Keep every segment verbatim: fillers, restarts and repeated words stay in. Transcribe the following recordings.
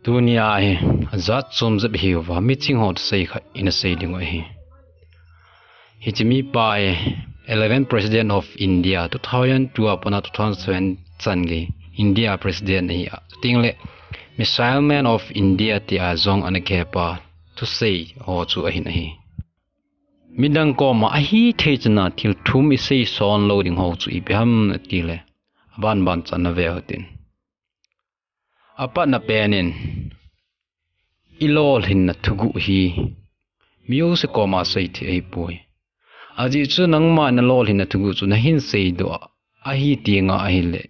Tunia hi ajat chom jep hiuva, miching ho thusei khat ina sei ding u ahi. Hiche mipa hi eleventh President of India, two thousand two a pat a two thousand seven chan gei India President ahi a. Chutengle Missile Man of India tia jong ana kihepa thusei ho chu ahin ahi. Midang koma ahithei chana thil thum isei son lou ding ho chu ipi ham atile, abanban chan nave uhitin. Apatna pen in, ilolhinna thuguh hi mijouse koma seithei ahipoi. Ajeh chu nangma nalolhinna thuguh chu nahin seidoh ahi tenga ahile,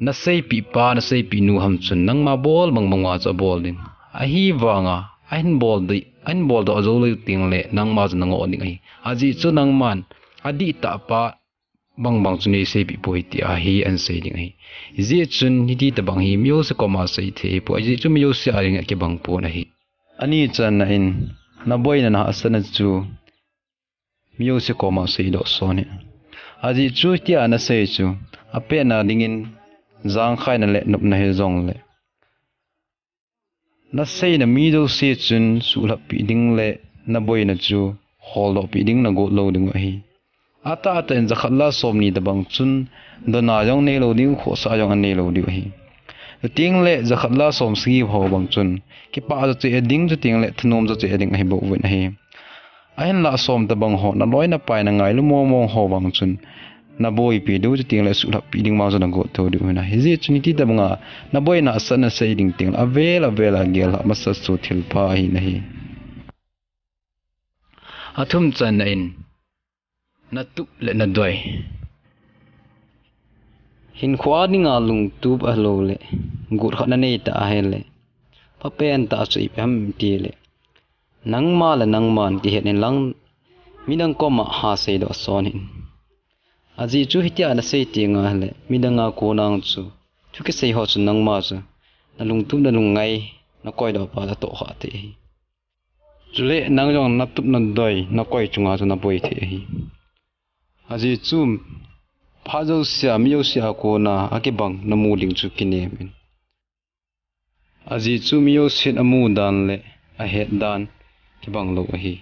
naseipeh pa, naseipeh nu ham chun nangma bol bangbang uva chu abol ding. Ahivanga ahin bol ding, ahin boldoh jou lou tengle nangma chu nangoh ding ahi. Ajeh chu nangman adihtah pa bangbang chu neiseipeh poi tia hi ahin sei ding ahi. Hijeh chun hiti tobang hi mijouse koma seithei ahipoi. Ajeh chu mijouse a ding akibang pon ahi. Ani channa in, naboina nahahsatna chu mijouse koma seidoh son hih. Ajeh chu hitia nasei chu apetna dingin jangkhaina le nopna hijongle, naseina mi jouse chun suhlhappeh ding le naboina chu holdohpeh ding nagot lou ding u ahi. Atahtah in jakhat le somni tobang chun donna jong neilou diu, khohsah jong aneilou diu ahi. Chutengle jakhat le somsagi ho bang chun kipah jocheh ding, chutengle thanom jocheh ding ahi bouvin ahi. Ahinlah som tobang ho, naloi napai nangailu mongmong ho vang chun naboipi diu, chutengle suhlhappeh ding vang chu nagot thou diu ahi. Hijeh chun hiti tobanga naboina nahahsatna sei ding tengle avel avel a gel lhah masa chu thilpha ahi nahi. Athum channa in, natup le nadoi. Hinkhoa dinga lungtup ahiloule got khat nanei tah ahile, phapen tah chu ipi ham itile, nangma le nangman kihet inlang midang koma haseidoh son hih in. Ajeh chu hitia nasei tenga ahile midanga kona chu thu kisei ho chu nangma chu nalungtup nalungngai nakoidoh pa chu atohkhah thei ahi. Chule nang jong natup nadoi nakoi chunga chu naboi thei ahi. Ajeh chu phat jousea mi jousea kona akibang namu ding chu kinem in. Ajeh chu mi jousen amu dan le ahet dan kibang lou ahi.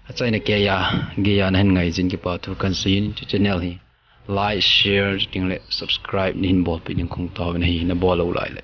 Achaina keiya, geiya nahin ngai jeh in kipathu kahin seiyin, chu channel hi like, share, chutengle subscribe nahin bolpeh ding kahung taovin ahi, nabol lou laile.